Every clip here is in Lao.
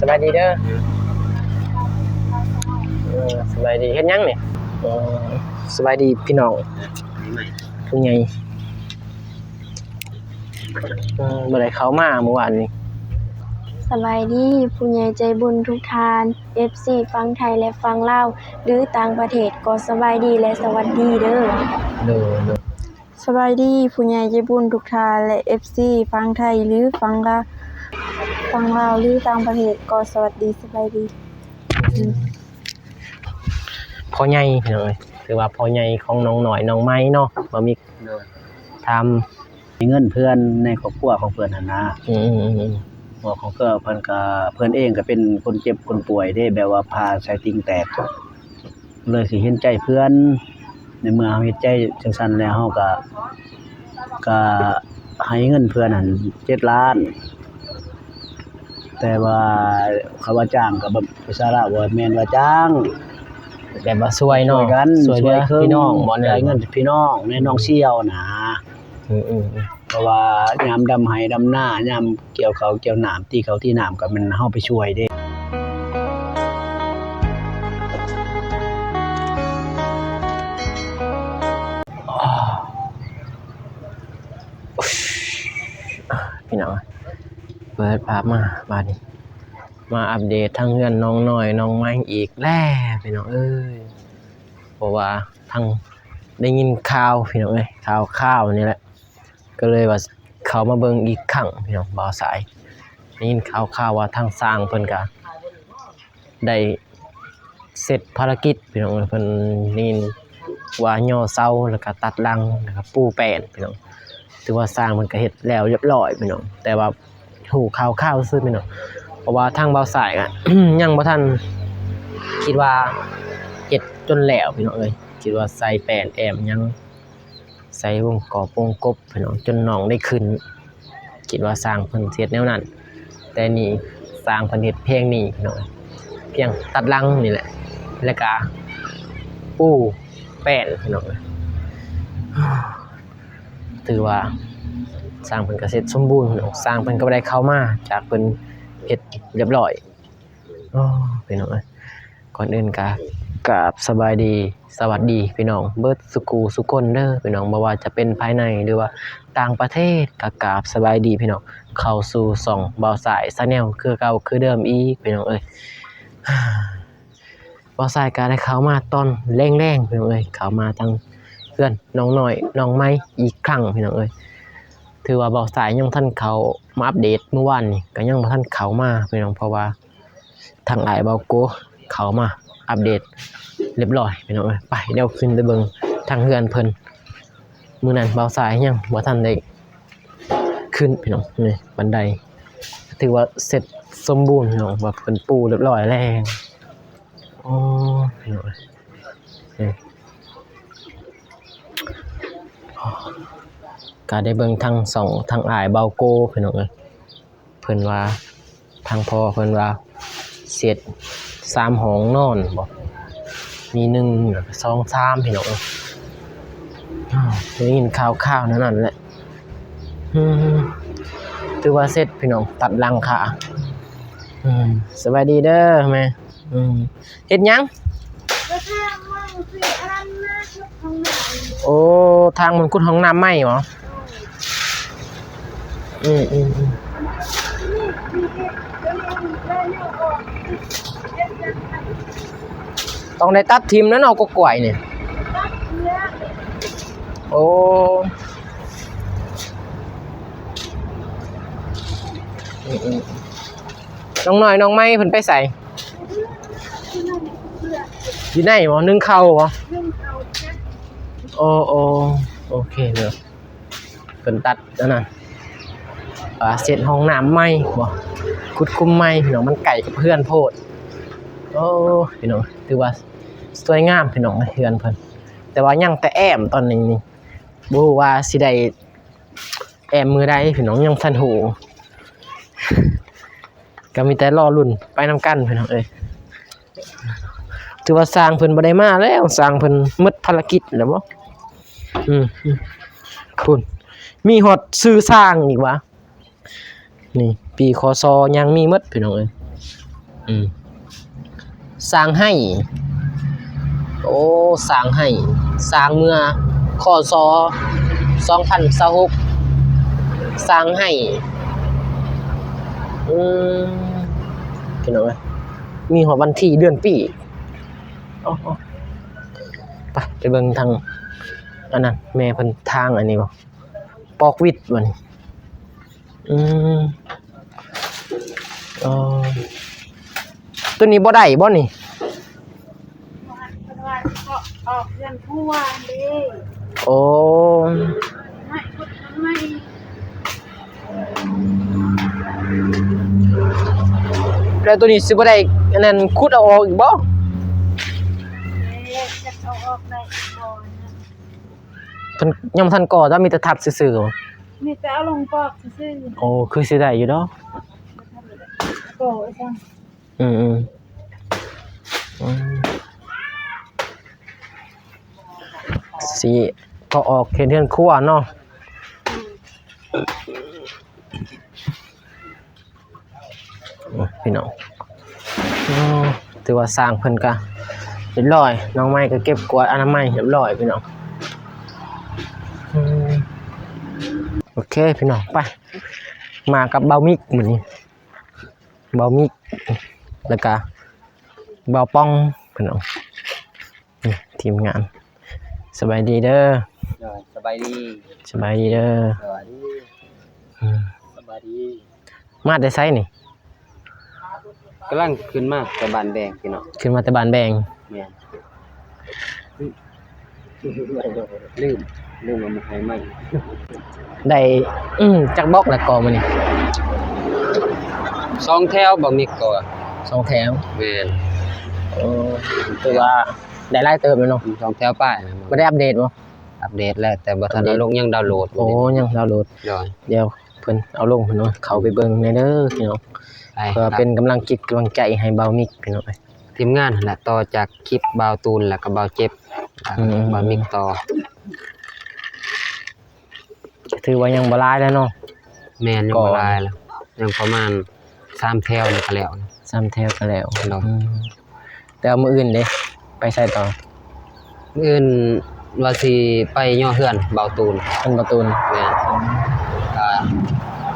ສະບາຍດີເດີ. ເອີ ສະບາຍດີ. ເຮັດຫຍັງນີ້? ເອີ ສະບາຍດີພີ່ນ້ອງ. ຜູ້ໃຫຍ່ ເອີ ບໍ່ໄດ້ເຂົ້າມາມື້ວານນີ້. ສະບາຍດີຜູ້ໃຫຍ່ໃຈບຸນທຸກທ່ານ. ເອັຟຊີຝັ່ງໄທ ແລະ ຝັ່ງລາວ ຫຼື ຕ່າງປະເທດ ກໍສະບາຍດີ ແລະ ສະຫວັດດີເດີ. ໂດຍ ໂດຍ. ສະບາຍດີຜູ້ໃຫຍ່ໃຈບຸນທຸກທ່ານ ແລະ ເອັຟຊີຝັ່ງໄທ ຫຼື ຝັ່ງລາ ຝັ່ງລາວ ຫຼື ຕ່າງປະເທດ ກໍສະຫວັດດີ ສະບາຍດີ. ພໍ່ໃຫຍ່ພີ່ນ້ອງເອີຍ ຖືວ່າພໍ່ໃຫຍ່ຂອງນ້ອງນ້ອຍນ້ອງໃໝ່ເນາະ ບໍ່ມີ. ໂດຍ. ຖາມ ເງິນເພື່ອນໃນຄອບຄົວຂອງເພິ່ນຫັ້ນນະ. ອືມໆໆ. ຄອບຄົວຂອງເພິ່ນກໍ ເພິ່ນເອງກໍເປັນຄົນເຈັບຄົນປ່ວຍເດ້ ແບບວ່າຜ່າໄສ້ຕິ່ງແຕກ ເລີຍຊິເຫັນໃຈເພື່ອນ. ໃນເມື່ອເຮົາເຮັດໃຈຈັ່ງຊັ້ນແລ້ວ ເຮົາກໍ ກໍໃຫ້ເງິນເພື່ອນຫັ້ນເຈັດລ້ານ. ແຕ່ວ່າຄຳວ່າຈ້າງກໍແບບພາສາລາວວ່າແມ່ນວ່າຈ້າງ ແບບວ່າຊ່ວຍເນາະ ຊ່ວຍກັນ ຊ່ວຍເຫຼືອ ຊ່ວຍເຄິ່ງ ພີ່ນ້ອງບໍ່ ຈ່າຍເງິນພີ່ນ້ອງ ແມ່ນ້ອງສ່ຽວນະ. ອືມໆໆ. ເພາະວ່າຍາມດຳໄຮ່ດຳນາ ຍາມກ່ຽວເຂົ້າກ່ຽວນ້ຳ ຕີເຂົ້າຕີນ້ຳ ກໍແມ່ນເຮົາໄປຊ່ວຍເດ້. ພີ່ນ້ອງ ເປີດພາບມາບາດນີ້ ມາອັບເດດທາງເຮືອນນ້ອງນ້ອຍນ້ອງໃໝ່ອີກແລ້ວພີ່ນ້ອງເອີຍ. ເພາະວ່າທາງ ໄດ້ຍິນຂ່າວພີ່ນ້ອງເອີຍ ຂ່າວໆນີ້ແຫຼະ ກໍເລີຍວ່າເຂົ້າມາເບິ່ງອີກຄັ້ງພີ່ນ້ອງ. ບ່າວສາຍໄດ້ຍິນຂ່າວໆວ່າທາງຊ່າງເພິ່ນກະໄດ້ເສັດພາລະກິດພີ່ນ້ອງເອີຍ. ເພິ່ນໄດ້ຍິນວ່າຍໍເສົາ ແລ້ວກະຕັດຫຼັງ ແລ້ວກະປູແປ້ນພີ່ນ້ອງ. ຖືວ່າຊ່າງເພິ່ນກະເຮັດແລ້ວຮຽບຮ້ອຍພີ່ນ້ອງ ແຕ່ວ່າຮູ້ຂ່າວໆຊື່ພີ່ນ້ອງ. ເພາະວ່າທາງບ່າວສາຍກະ ຍັງບໍ່ທັນຄິດວ່າເຮັດຈົນແລ້ວພີ່ນ້ອງເອີຍ. ຄິດວ່າໃສ່ແປ້ນແອ້ມຫຍັງ ໃສ່ວົງກອບວົງກົບພີ່ນ້ອງ ຈົນນ້ອງໄດ້ຂຶ້ນ. ຄິດວ່າຊ່າງເພິ່ນເຮັດແນວນັ້ນ ແຕ່ນີ້ຊ່າງເພິ່ນເຮັດພຽງນີ້ພີ່ນ້ອງ ພຽງຕັດຫຼັງນີ້ແຫຼະ ແລ້ວກະປູແປ້ນພີ່ນ້ອງ. ຖືວ່າຊ່າງເພິ່ນກະເສັດສົມບູນພີ່ນ້ອງ. ຊ່າງເພິ່ນກໍບໍ່ໄດ້ເຂົ້າມາ ຈາກເພິ່ນເຮັດຮຽບຮ້ອຍ. ໂອ້ ພີ່ນ້ອງເອີຍ ກ່ອນອື່ນກະກາບສະບາຍດີ ສະຫວັດດີພີ່ນ້ອງເບິດສຸຂູສຸຄົນເດີພີ່ນ້ອງ. ບໍ່ວ່າຈະເປັນພາຍໃນ ຫຼືວ່າຕ່າງປະເທດ ກະກາບສະບາຍດີພີ່ນ້ອງ ເຂົ້າສູ່ຊ່ອງບ່າວສາຍ Channel ຄືເກົ່າຄືເດີມອີກພີ່ນ້ອງເອີຍ. ບ່າວສາຍກະໄດ້ເຂົ້າມາຕອນແລງໆ ພີ່ນ້ອງເອີຍ ເຂົ້າມາທາງເຮືອນນ້ອງນ້ອຍນ້ອງໃໝ່ອີກຄັ້ງພີ່ນ້ອງເອີຍ. ຖືວ່າບ່າວສາຍຍັງບໍ່ທັນເຂົ້າມາອັບເດດ ມື້ວານນີ້ກະຍັງບໍ່ທັນເຂົ້າມາພີ່ນ້ອງ ເພາະວ່າ ທາງອ້າຍເບົາໂກເຂົ້າມາອັບເດດຮຽບຮ້ອຍພີ່ນ້ອງເອີຍ. ໄປ ດຽວຂຶ້ນໄປເບິ່ງທາງເຮືອນເພິ່ນ. ມື້ນັ້ນບ່າວສາຍຍັງບໍ່ທັນໄດ້ຂຶ້ນພີ່ນ້ອງ. ນີ້ບັນໄດຖືວ່າເສັດສົມບູນພີ່ນ້ອງ ວ່າເພິ່ນປູຮຽບຮ້ອຍແລ້ວ. ໂອ້ ພີ່ນ້ອງເອີຍ ນີ້ ກະໄດ້ເບິ່ງທາງຊ່ອງທາງອ້າຍເບົາໂກພີ່ນ້ອງເອີຍ. ເພິ່ນວ່າ ທາງພໍ່ເພິ່ນວ່າເສັດສາມຫ້ອງນອນບໍ ມີໜຶ່ງ ສອງ ສາມ ພີ່ນ້ອງເອີຍ. ໄດ້ຍິນຂ່າວໆແນວນັ້ນແຫຼະ. ອືມ ຖືວ່າເສັດພີ່ນ້ອງ ຕັດຫຼັງຄາ. ອືມ ສະບາຍດີເດີແມ່. ອືມ ເຮັດຫຍັງ? ໂອ້ ທາງມັນຂຸດຫ້ອງນ້ຳໃໝ່ບໍ? ອືມໆໆ ຕ້ອງໄດ້ຕັດຖິ້ມແລ້ວເນາະ ກົກກ້ວຍນີ້. ໂອ້ ອືມໆ ນ້ອງນ້ອຍນ້ອງໃໝ່ເພິ່ນໄປໃສ? ຢູ່ໃນບໍ? ໜຶ້ງເຂົ້າບໍ? ໂອ້ ໂອ້ ໂອເຄເດີ. ເພິ່ນຕັດອັນນັ້ນ ອ່າ ເຊັດຫ້ອງນ້ຳໃໝ່ບໍ ຂຸດຂຸມໃໝ່ພີ່ນ້ອງ ມັນໃກ້ກັບເຮືອນໂພດ. ໂອ້ ພີ່ນ້ອງ ຖືວ່າສວຍງາມພີ່ນ້ອງ ເຮືອນເພິ່ນ ແຕ່ວ່າຍັງແຕ່ແອ້ມຕອນນີ້ນີ້ ບໍ່ຮູ້ວ່າຊິໄດ້ແອ້ມມື້ໃດພີ່ນ້ອງ ຍັງບໍ່ທັນຮູ້ ກໍມີແຕ່ລໍລຸ້ນໄປນຳກັນພີ່ນ້ອງເອີຍ. ຖືວ່າຊ່າງເພິ່ນບໍ່ໄດ້ມາແລ້ວ ຊ່າງເພິ່ນໝົດພາລະກິດແລ້ວບໍ? ອືມ ພຸ້ນ ມີຮອດຊື່ຊ່າງອີກຫວາ? ນີ້ ປີ ຄ.ສ ຍັງມີໝົດພີ່ນ້ອງເອີຍ. ອືມ ສ້າງໄຮ່ ໂອ້ ສ້າງໄຮ່ ສ້າງເມື່ອ ຄ.ສ. ສອງພັນຊາວຫົກ ສ້າງໄຮ່ ອືມ ພີ່ນ້ອງເອີຍ ມີຮອດວັນທີເດືອນປີ ເອົາ ເອົາ ໄປ ໄປເບິ່ງທາງ ອັນນັ້ນ ແມ່ເພິ່ນທາງອັນນີ້ບໍ່ ປອກຫວິດບໍ່ນີ້ ອືມ ອໍ ຕົວນີ້ບໍ່ໄດ້ບໍ່ນີ້ ເພິ່ນວ່າຊິເກາະອອກເຮືອນຄົວເດ້ ໂອ້ ໄມ້ ຂຸດໄມ້ ແລ້ວຕົວນີ້ຊິບໍ່ໄດ້ ອັນນັ້ນ ຂຸດເອົາອອກອີກບໍ່ ເອີ ຈັກເອົາອອກໄດ້ອີກບໍ່ ເພິ່ນຍັງບໍ່ທັນກໍ່ ແຕ່ມີແຕ່ທັບຊື່ໆ ມີແຕ່ເອົາລົງປອກຊື່ໆ ໂອ້ ຄືຊິໄດ້ຢູ່ດອກ ກໍ່ໄວ້ຊັ້ນ ອືມໆ ອືມ ຊິກໍ່ອອກເຮັດເຮືອນຄົວເນາະ ອືມ ພີ່ນ້ອງ ໂອ້ ຖືວ່າຊ່າງເພິ່ນກະຮຽບຮ້ອຍ ນ້ອງໃໝ່ກະເກັບກວາດອະນາໄມຮຽບຮ້ອຍ ພີ່ນ້ອງ ອືມ ໂອເຄ ພີ່ນ້ອງ ໄປ ມາກັບບ່າວມິກມື້ນີ້ ບ່າວມິກ ແລ້ວກະບ່າວປ່ອງ ພີ່ນ້ອງ ນີ້ທີມງານ ສະບາຍດີເດີ ໂດຍ ສະບາຍດີ ສະບາຍດີເດີ ສະບາຍດີ ອືມ ສະບາຍດີ ມາແຕ່ໃສນີ້ ກຳລັງຂຶ້ນມາແຕ່ບ້ານແບງ ພີ່ນ້ອງ ຂຶ້ນມາແຕ່ບ້ານແບງ ແມ່ນ ລືມ ລືມເອົາໝາກໄຮໃໝ່ ໄດ້ ອືມ ຈັກບລັອກແລ້ວກໍມື້ນີ້ ສອງແຖວ ບໍ່ມີກໍ ສອງແຖວ ແມ່ນ ໂອ້ ຖືວ່າໄດ້ຫຼາຍເຕີບແລ້ວເນາະ ສອງແຖວປາຍ ບໍ່ໄດ້ອັບເດດບໍ່ ອັບເດດແລ້ວ ແຕ່ບໍ່ທັນໄດ້ລົງ ຍັງດາວໂຫຼດ ໂອ້ ຍັງດາວໂຫຼດ ໂດຍ ດຽວເພິ່ນເອົາລົງ ພີ່ນ້ອງ ເຂົ້າໄປເບິ່ງແດ່ເດີ ພີ່ນ້ອງ ເພື່ອເປັນກຳລັງຈິດກຳລັງໃຈໃຫ້ບ່າວມິກ ພີ່ນ້ອງ ທີມງານຫັ້ນແຫຼະ ຕໍ່ຈາກຄລິບບ່າວຕູນ ແລ້ວກໍບ່າວເຈັບ ອືມ ບ່າວມິກຕໍ່ ຖືວ່າຍັງບໍ່ຫຼາຍແລ້ວເນາະ ແມ່ນ ຍັງບໍ່ຫຼາຍແລ້ວ ຍັງປະມານສາມແຖວນີ້ກໍແລ້ວ ສາມແຖວກໍແລ້ວ ໂດຍ ອືມ ແຕ່ວ່າມື້ອື່ນເດ ໄປໃສຕໍ່? ມື້ອື່ນວ່າຊິໄປຍໍເຮືອນບ່າວຕູນ ເຮືອນບ່າວຕູນ ແມ່ນ ກໍ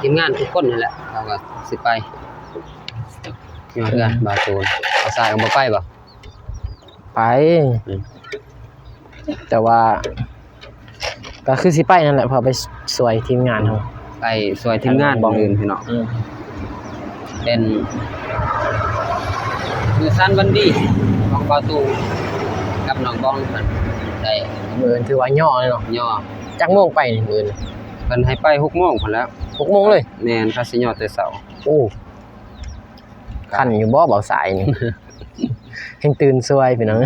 ທີມງານທຸກຄົນຫັ້ນແຫຼະ ເຮົາກໍຊິໄປຍໍເຮືອນ ອືມ ບ່າວຕູນ ບ່າວຊາຍກໍບໍ່ໄປບໍ່? ໄປ ອືມ ແຕ່ວ່າ ກໍຄືຊິໄປນັ້ນແຫຼະ ເພາະໄປຊ່ວຍທີມງານເຮົາ ໄປຊ່ວຍທີມງານ ທາງນ້ອງບອງ ອື່ນພີ່ນ້ອງ ອືມ ເປັນມື້ສັນວັນດີຂອງບ່າວຕູກັບນ້ອງບອງເພິ່ນໄດ້ ມື້ອື່ນຖືວ່າຍໍເລີຍເນາະ ຍໍ ຈັກໂມງໄປນີ້ມື້ອື່ນ? ເພິ່ນໃຫ້ໄປຫົກໂມງພຸ້ນແຫຼະ ຫົກໂມງເລີຍ ແມ່ນ ເຂົາຊິຍໍແຕ່ເຊົ້າ ໂອ້ ທັນຢູ່ບໍ່ບ່າວຊາຍນີ້ ແຮ່ງຕື່ນຊ່ວຍພີ່ນ້ອງ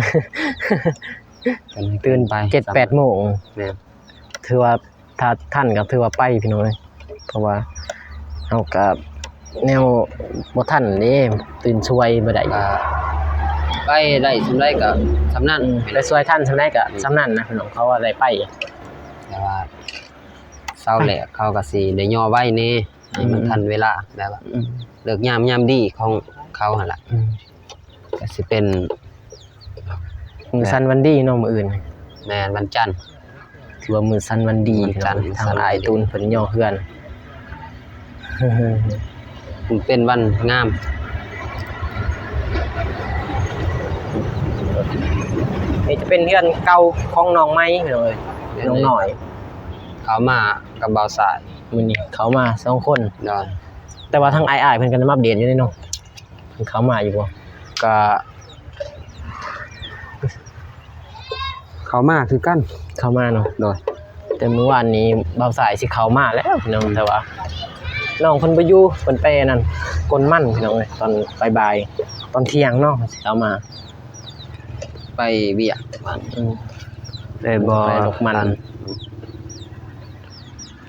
ຕື່ນເຈັດແປດໂມງ ແມ່ນ ຖືວ່າຖ້າທັນກໍຖືວ່າໄປພີ່ນ້ອງເອີຍ ເພາະວ່າເຮົາກໍແນວບໍ່ທັນເດ້ ຕື່ນຊ່ວຍບໍ່ໄດ້ ກໍໄປໄດ້ສ່ຳໃດກໍສ່ຳນັ້ນ ອືມ ໄປຊ່ວຍທັນສ່ຳໃດກໍສ່ຳນັ້ນນະພີ່ນ້ອງ ເຂົາວ່າໄດ້ໄປ ແຕ່ວ່າເຊົ້າແລກເຂົາກໍຊິໄດ້ຍໍໄວແດ່ ໃຫ້ມັນ ອືມ ທັນເວລາ ແບບວ່າ ອືມ ເລີກຍາມ ຍາມດີຂອງເຂົາຫັ້ນລະ ອືມ ກໍຊິເປັນມື້ສັນວັນດີເນາະມື້ອື່ນ ແມ່ນ ວັນຈັນ ຖືວ່າມື້ສັນວັນດີ ວັນຈັນ ທາງອ້າຍຕູນເພິ່ນຍໍເຮືອນ ມັນເປັນວັນງາມ ນີ້ຈະເປັນເຮືອນເກົ່າຂອງນ້ອງໃໝ່ພີ່ນ້ອງເອີຍ ນ້ອງນ້ອຍ ເຂົ້າມາກັບບ່າວຊາຍ ມື້ນີ້ເຂົ້າມາສອງຄົນ ໂດຍ ແຕ່ວ່າທາງອ້າຍໆເພິ່ນກໍໄດ້ມາອັບເດດຢູ່ເດ້ເນາະ ເພິ່ນເຂົ້າມາຢູ່ບໍ່? ກະເຂົ້າມາຄືກັນ ເຂົ້າມາເນາະ ໂດຍ ແຕ່ມື້ວານນີ້ບ່າວຊາຍຊິເຂົ້າມາແລ້ວພີ່ນ້ອງ ອືມ ແຕ່ວ່ານ້ອງເພິ່ນບໍ່ຢູ່ ເພິ່ນໄປອັນນັ້ນ ກົນມັນພີ່ນ້ອງເອີຍ ຕອນບ່າຍໆ ຕອນທ່ຽງເນາະ ຊິເຂົ້າມາ ໄປວຽກ ອືມ ໄປບໍ່ ໄປລົກມັນ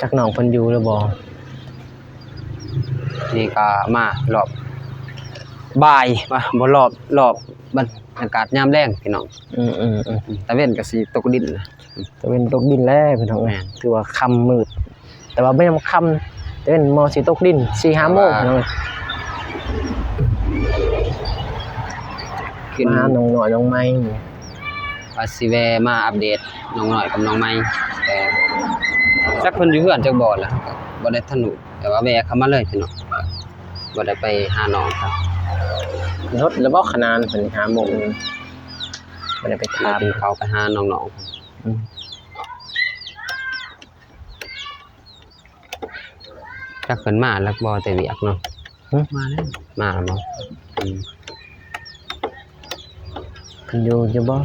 ຈັກນ້ອງເພິ່ນຢູ່ຫຼືບໍ່? ນີ້ກໍມາລອບບ່າຍ ມາບໍ່ລອບ ລອບບັນຍາກາດຍາມແລງພີ່ນ້ອງ ອືມໆໆ ຕາເວັນກໍຊິຕົກດິນ ຕາເວັນຕົກດິນແລ້ວພີ່ນ້ອງເອີຍ ແມ່ນ ຖືວ່າຄ່ຳມືດ ແຕ່ວ່າບໍ່ຍັງຄ່ຳ ຕາເວັນມໍຊິຕົກດິນສີ່ຫ້າໂມງ ແຕ່ວ່າ ພີ່ນ້ອງເອີຍ ມາຫານ້ອງນ້ອຍນ້ອງໃໝ່ ວ່າຊິແວ່ມາອັບເດດນ້ອງນ້ອຍກັບນ້ອງໃໝ່ ແຕ່ຈັກເພິ່ນຢູ່ເຮືອນຈັກບໍ່ລະ ບໍ່ໄດ້ທັນຮູ້ ແຕ່ວ່າແວ່ເຂົ້າມາເລີຍພີ່ນ້ອງ ບໍ່ໄດ້ໄປຫານ້ອງເພິ່ນ. ລົດລະບໍ່ຂະໜານເພິ່ນ ຫ້າໂມງ ບໍ່ໄດ້ໄປຖາມ ເຂົ້າໄປຫານ້ອງໆ. ອືມ ຈັກເພິ່ນມາແລ້ວບໍ່ແຕ່ວຽກເນາະ. ຫຶ? ມາແລ້ວ ມາແລ້ວບໍ່? ອືມ ເພິ່ນຢູ່ ຢູ່ບໍ່?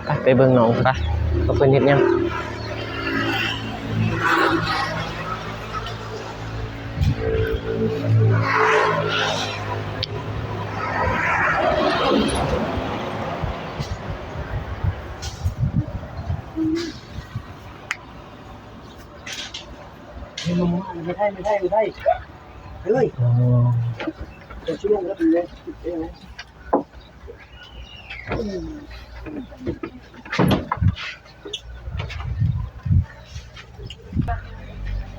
ໄປ ໄປເບິ່ງນ້ອງ ໄປ ວ່າເພິ່ນເຮັດຫຍັງ. ໂອ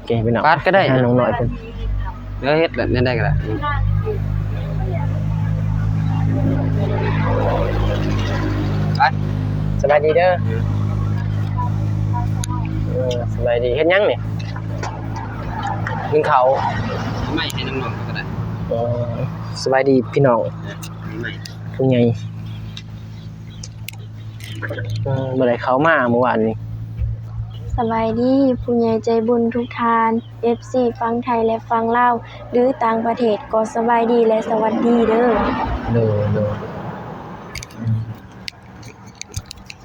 ເຄ ພີ່ນ້ອງ ປາດກໍໄດ້ ໃຫ້ນ້ອງນ້ອຍເພິ່ນ ເອີ ເຮັດແບບນີ້ໄດ້ກໍໄດ້ ໄປ ສະບາຍດີເດີ ເອີ ສະບາຍດີ ເຮັດຫຍັງນີ້? ໜຶ້ງເຂົ້າ ໄມ້ໃຫ້ນ້ອງໆກໍໄດ້ ເອີ ສະບາຍດີພີ່ນ້ອງ ຜູ້ໃຫຍ່ ອືມ ບໍ່ໄດ້ເຂົ້າມາມື້ວານນີ້. ສະບາຍດີຜູ້ໃຫຍ່ໃຈບຸນທຸກທ່ານ ເອັຟຊີຝັ່ງໄທ ແລະ ຝັ່ງລາວ ຫຼື ຕ່າງປະເທດ ກໍສະບາຍດີ ແລະ ສະຫວັດດີເດີ. ໂດຍ ໂດຍ ອືມ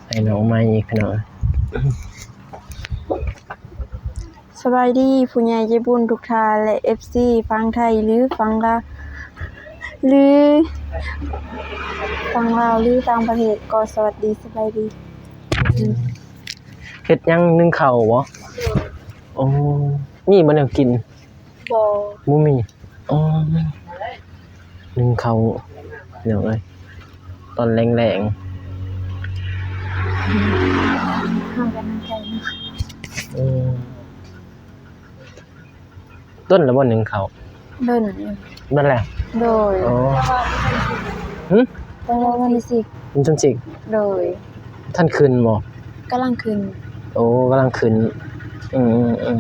ໃຫ້ນ້ອງໃໝ່ອີກພີ່ນ້ອງ. ສະບາຍດີຜູ້ໃຫຍ່ໃຈບຸນທຸກທ່ານ ແລະ ເອັຟຊີຝັ່ງໄທ ຫຼື ຝັ່ງລາວ ຫຼື ຝັ່ງລາວ ຫຼື ຕ່າງປະເທດ ກໍສະຫວັດດີ ສະບາຍດີ. ເຮັດຫຍັງ? ໜຶ້ງເຂົ້າບໍ? ໂອ້ ມີບໍ່ແນວກິນ? ບໍ່ ບໍ່ມີ. ອໍ ໜຶ້ງເຂົ້າ ພີ່ນ້ອງເອີຍ ຕອນແລງໆ ເຮົາກຳລັງໃຈເນາະ. ເອີ ດົນແລ້ວບໍ່ໜຶ້ງເຂົ້າ? ດົນຢູ່. ດົນແລ້ວ? ໂດຍ. ອໍ ຫຶ? ແຕ່ວ່າມັນຊິ ມັນຊິ ໂດຍ. ທັນຂຶ້ນບໍ່? ກຳລັງຂຶ້ນ. ໂອ້ ກຳລັງຂຶ້ນ. ອືມ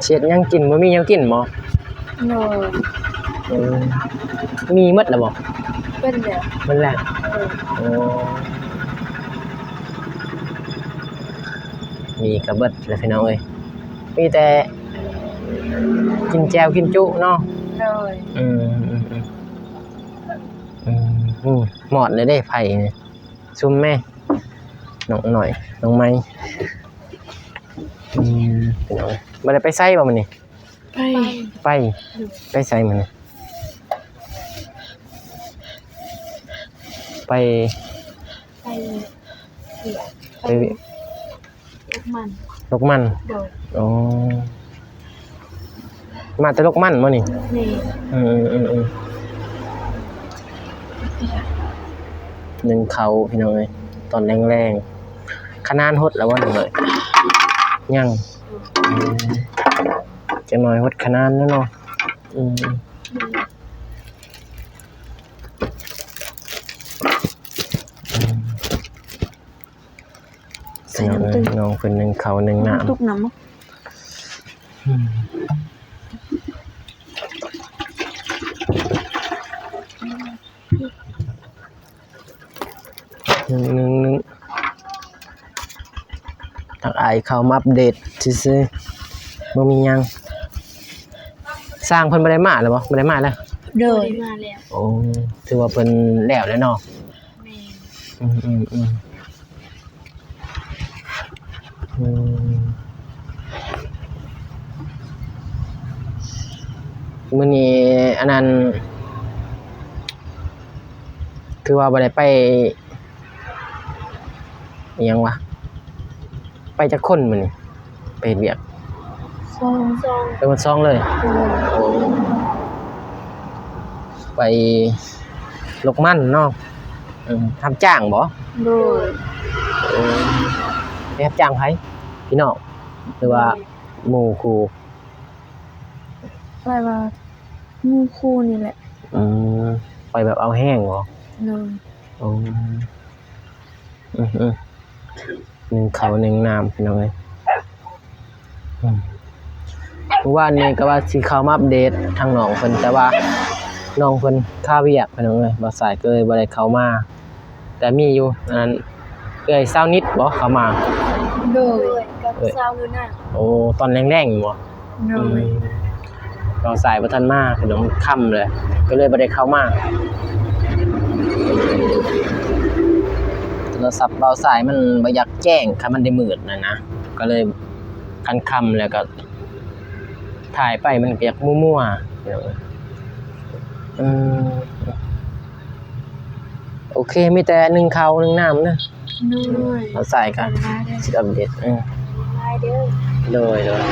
ໆ ເຮັດຫຍັງກິນ? ບໍ່ມີຫຍັງກິນບໍ່? ໂດຍ. ເອີ ມີໝົດແລ້ວບໍ່? ເບິດແລ້ວ. ເບິດແລ້ວ? ໂດຍ. ໂອ້ ມີກໍເບິດແລ້ວພີ່ນ້ອງເອີຍ ມີແຕ່ກິນແຈ່ວກິນຈຸເນາະ. ໂດຍ. ອືມ ອືມ ອືມ ອືມ ໝອດແລ້ວເດ້ ໄຟນີ້ ຊຸມແມ່ ນ້ອງນ້ອຍ ນ້ອງໃໝ່. ອືມ ພີ່ນ້ອງເອີຍ ບໍ່ໄດ້ໄປໃສບໍ່ມື້ນີ້? ໄປ ໄປ ໄປໃສມື້ນີ້? ໄປ ໄປ ໄປ ໄປ ໄປ ລົກມັນ ລົກມັນ. ໂດຍ. ໂອ້ ມາແຕ່ລົກມັນບໍ່ນີ້? ແມ່ນ. ອືມໆໆ ໜຶ້ງເຂົ້າພີ່ນ້ອງເອີຍ ຕອນແລງໆ. ຂະໜານຫົດແລ້ວບໍ່ນ້ອຍ? ຍັງ. ອືມ ຈັກໜ້ອຍຫົດຂະໜານແລ້ວເນາະ. ອືມ ໃສ່ນ້ຳ ນ້ອງເພິ່ນໜຶ້ງເຂົ້າໜຶ້ງນ້ຳ ຕຸກນ້ຳ. ອືມ ໜຶ້ງ ໜຶ້ງ ໜຶ້ງ ທັກອາຍເຂົ້າມາອັບເດດຊື່ໆ ບໍ່ມີຫຍັງ. ຊ່າງເພິ່ນບໍ່ໄດ້ມາແລ້ວບໍ່? ບໍ່ໄດ້ມາແລ້ວ? ໂດຍ. ບໍ່ໄດ້ມາແລ້ວ. ໂອ້ ຖືວ່າເພິ່ນແລ້ວແລ້ວເນາະ. ແມ່ນ. ອືມໆໆ ອືມ ມື້ນີ້ອັນນັ້ນ ຄືວ່າບໍ່ໄດ້ໄປ ອີຫຍັງວະ ໄປຈັກຄົນມື້ນີ້? ໄປເຮັດວຽກ ສອງ ສອງ ໄປໝົດສອງເລີຍ. ໂດຍ. ໂອ້ ໄປລົກມັນເນາະ. ເອີ ຮັບຈ້າງບໍ່? ໂດຍ. ເອີ ໄປຮັບຈ້າງໃຜ? ພີ່ນ້ອງ ຫຼືວ່າ ໂດຍ ໝູ່ຄູ່? ໄປວ່າໝູ່ຄູ່ນີ້ແຫຼະ. ອືມ ໄປແບບເອົາແຮງບໍ? ໂດຍ. ໂອ້ ອືມໆ ໜຶ້ງເຂົ້າໜຶ້ງນ້ຳ ພີ່ນ້ອງເອີຍ. ອືມ ມື້ວານນີ້ກໍວ່າຊິເຂົ້າມາອັບເດດທາງນ້ອງເພິ່ນ ແຕ່ວ່ານ້ອງເພິ່ນຄາວຽກ ພີ່ນ້ອງເອີຍ, ບ່າວສາຍກໍເລີຍບໍ່ໄດ້ເຂົ້າມາ. ແຕ່ມີຢູ່ ອັນນັ້ນ ເອື້ອຍສາວນິດບໍເຂົ້າມາ? ໂດຍ ກັບສາວໜູນາ. ໂອ້ ຕອນແລງໆບໍ? ໂດຍ. ອືມ ບ່າວສາຍບໍ່ທັນມາ ພີ່ນ້ອງ, ຄ່ຳແລ້ວ ກໍເລີຍບໍ່ໄດ້ເຂົ້າມາ. ໂທລະສັບບ່າວສາຍມັນບໍ່ຢາກແຈ້ງ ຄັນມັນໄດ້ມືດນັ້ນນະ, ກໍເລີຍ ຄັນຄ່ຳແລ້ວກໍ ຖ່າຍໄປມັນກໍຢາກມົວໆ ເອີ ອືມ ໂອເຄ ມີແຕ່ໜຶ້ງເຂົ້າໜຶ້ງນ້ຳເດີ. ໂດຍ. ເຂົ້າໃສ່ກັນ ສະບາຍດີ ຊິອັບເດດ. ເອີ ສະບາຍດີ. ໂດຍ ໂດຍ.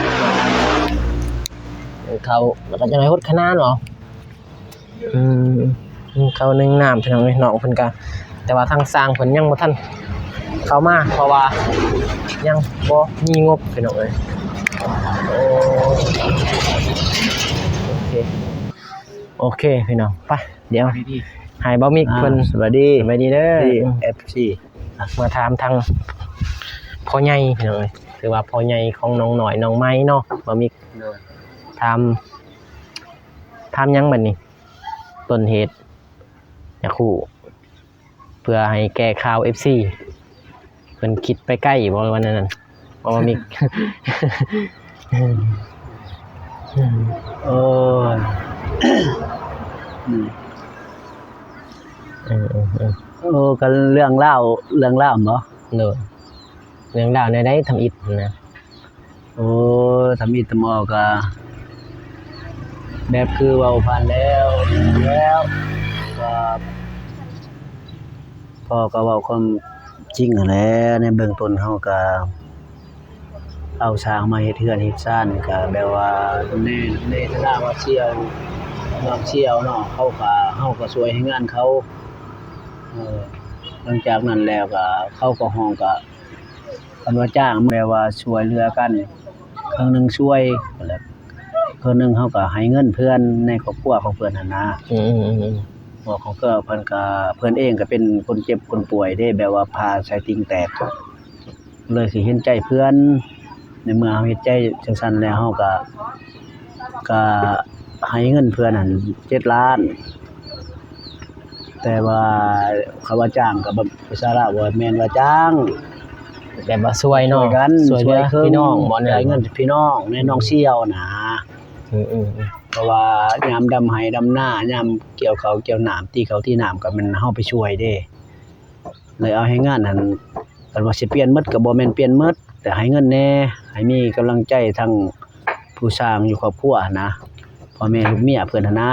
ໜຶ້ງເຂົ້າ ແລ້ວກໍຈັກໜ້ອຍຫົດຂະໜາດເນາະ. ອືມ ໜຶ້ງເຂົ້າໜຶ້ງນ້ຳ ພີ່ນ້ອງເອີຍ. ນ້ອງເພິ່ນກະ ແຕ່ວ່າທາງຊ່າງເພິ່ນຍັງບໍ່ທັນເຂົ້າມາ ເພາະວ່າຍັງບໍ່ມີງົບ ພີ່ນ້ອງເອີຍ. ໂອ້ ໂອເຄ ໂອເຄ ພີ່ນ້ອງ ໄປ ດຽວໃຫ້ບ່າວມິກເພິ່ນ ສະບາຍດີ ສະບາຍດີເດີ ເອັຟຊີ ມາຖາມທາງພໍ່ໃຫຍ່ ພີ່ນ້ອງເອີຍ, ຄືວ່າພໍ່ໃຫຍ່ຂອງນ້ອງນ້ອຍນ້ອງໃໝ່ເນາະ ບ່າວມິກ. ໂດຍ. ຖາມ ຖາມຫຍັງບັດນີ້? ຕົ້ນເຫດ ຢາກຮູ້ ເພື່ອໃຫ້ແກ່ຂ່າວເອັຟຊີ ເພິ່ນຄິດໄປໄກບໍ່ ຫຼືວ່າແນວນັ້ນ? ເພາະວ່າມີ ໂອ້ຍ ອືມ ເອີ ເອີ ເອີ ໂອ້ ກໍເລື່ອງລາວ ເລື່ອງລາວບໍ? ໂດຍ. ເລື່ອງລາວແນວໃດ ທຳອິດຫັ້ນນະ? ໂອ້ ທຳອິດທຳອອກກະແບບຄືເວົ້າຜ່ານແລ້ວ ແລ້ວກະ ພໍ່ກະເວົ້າຄວາມຈິງຫັ້ນແຫຼະ. ໃນເບື້ອງຕົ້ນເຮົາກະເອົາຊ່າງມາເຮັດເຮືອນເຮັດຊານ ກະແບບວ່າໃນ ໃນຖານະວ່າສ່ຽວ ນ້ອງສ່ຽວເນາະ ເຂົາກະ ເຮົາກະຊ່ວຍແຮງງານເຂົາ. ເອີ ຫຼັງຈາກນັ້ນແລ້ວກະ ເຂົາກະຮ້ອງກະ ຄັນວ່າຈ້າງແບບວ່າຊ່ວຍເຫຼືອກັນ ເຄິ່ງໜຶ່ງຊ່ວຍ ແລ້ວເຄິ່ງໜຶ່ງເຮົາກໍໃຫ້ເງິນເພື່ອນໃນຄອບຄົວຂອງເພິ່ນຫັ້ນນະ. ອືມໆໆ ເພາະຂອງເພິ່ນ ເພິ່ນກໍ ເພິ່ນເອງກໍເປັນຄົນເຈັບຄົນປ່ວຍເດ້ ແບບວ່າຜ່າໄສ້ຕິ່ງແຕກ ເລີຍຊິເຫັນໃຈເພື່ອນ. ໃນເມື່ອເຮົາເຮັດໃຈຈັ່ງຊັ້ນແລ້ວ ເຮົາກໍ ກໍໃຫ້ເງິນເພື່ອນຫັ້ນເຈັດລ້ານ. ແຕ່ວ່າຄຳວ່າຈ້າງກໍແບບພາສາລາວບໍ່ແມ່ນວ່າຈ້າງ ແບບວ່າຊ່ວຍເນາະ ຊ່ວຍກັນ ຊ່ວຍເຫຼືອ ຊ່ວຍເຄື່ອງ ພີ່ນ້ອງບໍ່ ຈ່າຍເງິນພີ່ນ້ອງໃນໜອງສ່ຽວນະ. ອືມໆໆ ເພາະວ່າຍາມດຳໄຮ່ດຳນາ ຍາມກ່ຽວເຂົ້າກ່ຽວນ້ຳ ຕີເຂົ້າຕີນ້ຳ ກໍແມ່ນເຮົາໄປຊ່ວຍເດ້. ເລີຍເອົາແຮງງານຫັ້ນ ຄັນວ່າຊິປ່ຽນໝົດກໍບໍ່ແມ່ນປ່ຽນໝົດ ແຕ່ໃຫ້ເງິນແດ່ ໃຫ້ມີກຳລັງໃຈທັງຜູ້ຊ່າງຢູ່ຄອບຄົວຫັ້ນນະ ພໍ່ແມ່ລູກເມຍເພິ່ນຫັ້ນນະ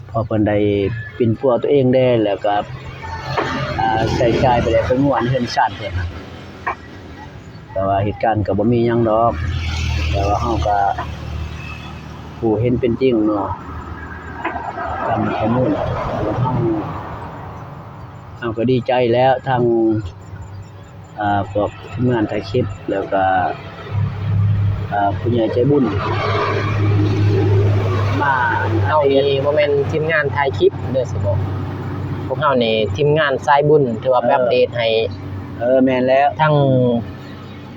ເພາະເພິ່ນໄດ້ປິ່ນປົວຕົວເອງແດ່ ແລ້ວກໍ ອ່າ ໃຊ້ຈ່າຍໄປແລ້ວ ໄປງົວໃນເຮືອນຊານເພິ່ນ. ແຕ່ວ່າເຫດການກໍບໍ່ມີຫຍັງດອກ ແຕ່ວ່າເຮົາກໍຮູ້ເຫັນເປັນຈິງເນາະ ຕາມຂໍ້ມູນ ເຮົາ ເຮົາກໍດີໃຈແລ້ວ ທັງ ອ່າ ພວກທີມງານຖ່າຍຄລິບ ແລ້ວກໍ ອ່າ ຜູ້ໃຫຍ່ໃຈບຸນມາ. ເຮົານີ້ບໍ່ແມ່ນທີມງານຖ່າຍຄລິບເດີ ຊິບອກ ພວກເຮົານີ້ທີມງານສາຍບຸນ ຖືວ່າໄປອັບເດດໃຫ້. ເອີ ແມ່ນແລ້ວ ທັງ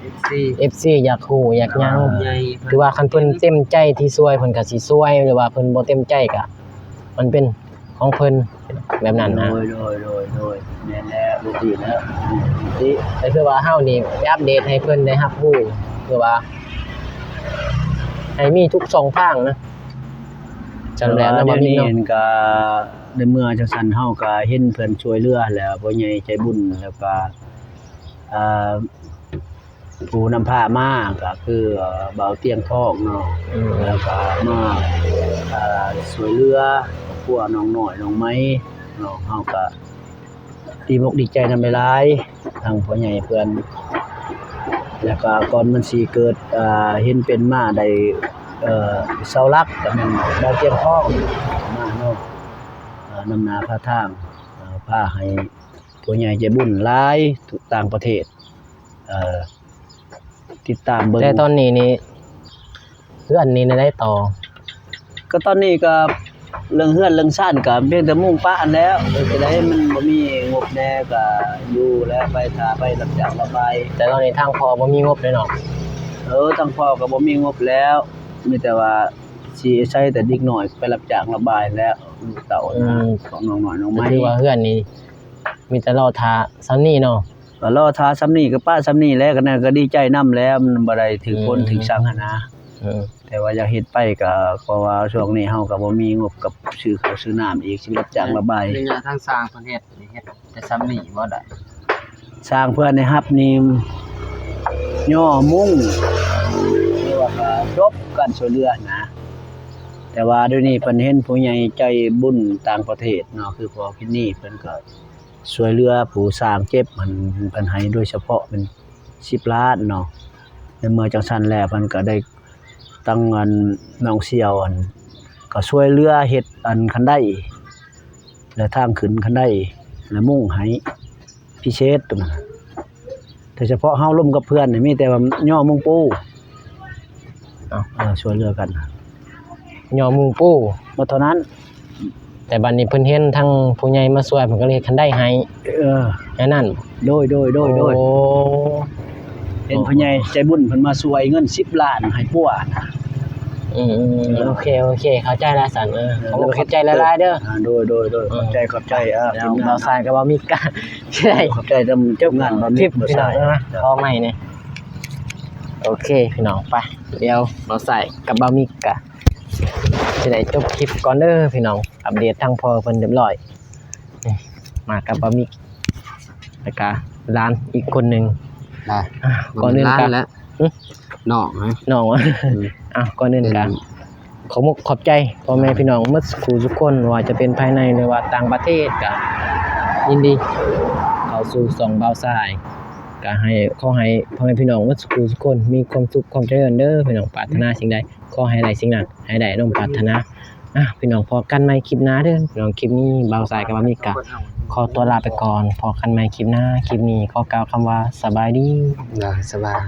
ເອັຟຊີ ເອັຟຊີ ຢາກຮູ້ຢາກຫຍັງ ອ່າ ຖືວ່າຄັນເພິ່ນເຕັມໃຈທີ່ຊ່ວຍ ເພິ່ນກໍຊິຊ່ວຍ ຫຼືວ່າເພິ່ນບໍ່ເຕັມໃຈກໍມັນເປັນຂອງເພິ່ນ ແບບນັ້ນນະ. ໂດຍ ໂດຍ ໂດຍ ໂດຍ ແມ່ນແລ້ວ ແບບນີ້ແລ້ວ ແຕ່ຄືວ່າເຮົານີ້ໄປອັບເດດໃຫ້ເພິ່ນໄດ້ຮັບຮູ້ ຄືວ່າໃຫ້ມີທຸກຊ່ອງທາງນະ. ແຕ່ວ່າດຽວນີ້ກໍໃນເມື່ອຈັ່ງຊັ້ນ ເຮົາກໍເຫັນເພິ່ນຊ່ວຍເຫຼືອແລ້ວ ຜູ້ໃຫຍ່ໃຈບຸນ ແລ້ວກໍ ອ່າ ຜູ້ນຳພາມາກໍຄື ເອີ ບ່າວຕຽງທອງເນາະ ອືມ ແລ້ວກໍມາ ເອີ ຊ່ວຍເຫຼືອຄອບຄົວນ້ອງນ້ອຍນ້ອງໃໝ່ເນາະ ເຮົາກໍດີອົກດີໃຈນຳຫຼາຍໆ ທາງພໍ່ໃຫຍ່ເພິ່ນ. ແລ້ວກໍກ່ອນມັນຊິເກີດ ເອີ ເຫັນເປັນມາໄດ້ ເອີ ເສົາຫຼັກກໍແມ່ນບ່າວຕຽງທອງມາເນາະ ເອີ ນຳໜ້າພາທາງ ເອີ ພາໃຫ້ ຜູ້ໃຫຍ່ໃຈບຸນຫຼາຍ ທຸກຕ່າງປະເທດ ເອີ ຕິດຕາມເບິ່ງ. ແຕ່ຕອນນີ້ນີ້ ເຮືອນນີ້ແນວໃດຕໍ່? ກໍຕອນນີ້ກໍເລື່ອງເຮືອນເລື່ອງຊານກໍພຽງແຕ່ມຸງປະຫັ້ນແຫຼ້ວ ເຮັດຈັ່ງໃດມັນບໍ່ມີງົບແດ່ ກໍຢູ່ແລ້ວ ໄປຖ້າໄປຮັບຈ້າງລະບາຍ. ແຕ່ຕອນນີ້ທາງພໍ່ບໍ່ມີງົບເດ້ເນາະ? ເອີ ທາງພໍ່ກໍບໍ່ມີງົບແລ້ວ ມີແຕ່ວ່າຊິອາໄສແຕ່ເດັກນ້ອຍໄປຮັບຈ້າງລະບາຍແລ້ວ ລູກເຕົ້ານະ ອືມ ພວກນ້ອງນ້ອຍນ້ອງໃໝ່. ກໍຖືວ່າເຮືອນນີ້ມີແຕ່ລໍຖ້າສ່ຳນີ້ເນາະ? ກໍລໍຖ້າສ່ຳນີ້ ກໍປະສ່ຳນີ້ແຫຼະ ກໍນັ້ນກໍດີໃຈນຳແຫຼະ ມັນບໍ່ໄດ້ຖືກຝົນ ອືມ ຖືກສັງຫັ້ນນະ. ເອີ ແຕ່ວ່າຢາກເຮັດໄປກໍ ເພາະວ່າຊ່ວງນີ້ເຮົາກໍບໍ່ມີງົບກັບຊື້ເຂົ້າຊື້ນ້ຳອີກ ຊິໄປຮັບຈ້າງລະບາຍ. ໄລຍະທາງຊ່າງເພິ່ນເຮັດນີ້ ເຮັດແຕ່ສ່ຳນີ້ບໍ່ໄດ້? ຊ່າງເພິ່ນໃຫ້ຮັບນີ້ ຍໍມຸງ ຫຼືວ່າກໍຈົບການຊ່ວຍເຫຼືອນະ. ແຕ່ວ່າດຽວນີ້ເພິ່ນເຫັນຜູ້ໃຫຍ່ໃຈບຸນຕ່າງປະເທດເນາະ ຄືພໍ່ຄິນນີ ເພິ່ນກໍ ຊ່ວຍເຫຼືອຜູ້ຊ້າງເຈັບຫັ້ນ ເພິ່ນໃຫ້ໂດຍສະເພາະແມ່ນສິບລ້ານເນາະ. ໃນເມື່ອຈັ່ງຊັ້ນແລ້ວ ເພິ່ນກໍໄດ້ ທັງອັນນ້ອງສ່ຽວຫັ້ນ ກໍຊ່ວຍເຫຼືອເຮັດອັນຄັນໄດ ແລະ ທາງຂຶ້ນຄັນໄດ ແລະ ມຸງໃຫ້ພິເສດຕົວນັ້ນ. ໂດຍສະເພາະເຮົາລົມກັບເພື່ອນນີ້ ມີແຕ່ວ່າຍໍມຸງປູ ເອົາ ເອີ ຊ່ວຍເຫຼືອກັນ ຍໍມຸງປູ ໝົດເທົ່ານັ້ນ. ແຕ່ບັດນີ້ເພິ່ນເຫັນທາງຜູ້ໃຫຍ່ມາຊ່ວຍ ເພິ່ນກໍເລີຍເຮັດຄັນໄດໃຫ້ ເອີ ແນວນັ້ນ. ໂດຍ ໂດຍ ໂດຍ ໂດຍ ໂອ້ ເຫັນຜູ້ໃຫຍ່ໃຈບຸນເພິ່ນມາຊ່ວຍເງິນສິບລ້ານໃຫ້ປົວນະ. ອືມໆ ເອີ ໂອເຄ ໂອເຄ ເຂົ້າໃຈແລ້ວຊັ້ນ. ເອີ ເອີ ຂອບໃຈຫຼາຍໆເດີ. ອ່າ ໂດຍ ໂດຍ ໂດຍ ເອີ ຂອດໃຈ ຂອດໃຈ. ເອີ ເອົາ ພີ່ນ້ອງ ບ່າວຊາຍກັບບ່າວມິກກະຊິໄດ້ຈົບຄລິບ ເນາະ ພໍ່ໃໝ່ນີ້. ໂອເຄ ພີ່ນ້ອງ ໄປ ດຽວບ່າວຊາຍກັບບ່າວມິກກະຊິໄດ້ຈົບຄລິບກ່ອນເດີພີ່ນ້ອງ. ອັບເດດທາງພໍ່ເພິ່ນຮຽບຮ້ອຍ ນີ້ ມາກັບບ່າວມິກ ແລ້ວກະຫຼານອີກຄົນໜຶ່ງ. ອ່າ ກ່ອນອື່ນກະ ຫຼານແຫຼະ ຫຶ ນ້ອງ ນ້ອງຫວາ? ອືມ ເອົ້າ ກ່ອນອື່ນກະ ເປັນ ຂອບມຸກຂອບໃຈພໍ່ແມ່ ອ່າ ພີ່ນ້ອງໝົດສູ່ຜູ້ສູ່ຄົນ ບໍ່ວ່າຈະເປັນພາຍໃນ ຫຼືວ່າຕ່າງປະເທດ ກະຍິນດີເຂົ້າສູ່ຊ່ອງບ່າວຊາຍ. ກະໃຫ້ ຂໍໃຫ້ພໍ່ແມ່ພີ່ນ້ອງໝົດສູ່ຜູ້ສູ່ຄົນ ມີຄວາມສຸກຄວາມຈະເລີນເດີພີ່ນ້ອງ. ປາດຖະໜາສິ່ງໃດ ຂໍໃຫ້ໄດ້ສິ່ງນັ້ນ ໃຫ້ໄດ້ສົມປາດຖະໜາ. ອ່ະ ພີ່ນ້ອງ ພໍ້ກັນໃໝ່ຄລິບໜ້າເດີພີ່ນ້ອງ. ຄລິບນີ້ບ່າວຊາຍກັບບ່າວມິກກະຂໍຕົວລາໄປກ່ອນ. ພໍ້ກັນໃໝ່ຄລິບໜ້າ. ຄລິບນີ້ຂໍກ່າວຄຳວ່າສະບາຍດີ. ອ່າ ສະບາຍ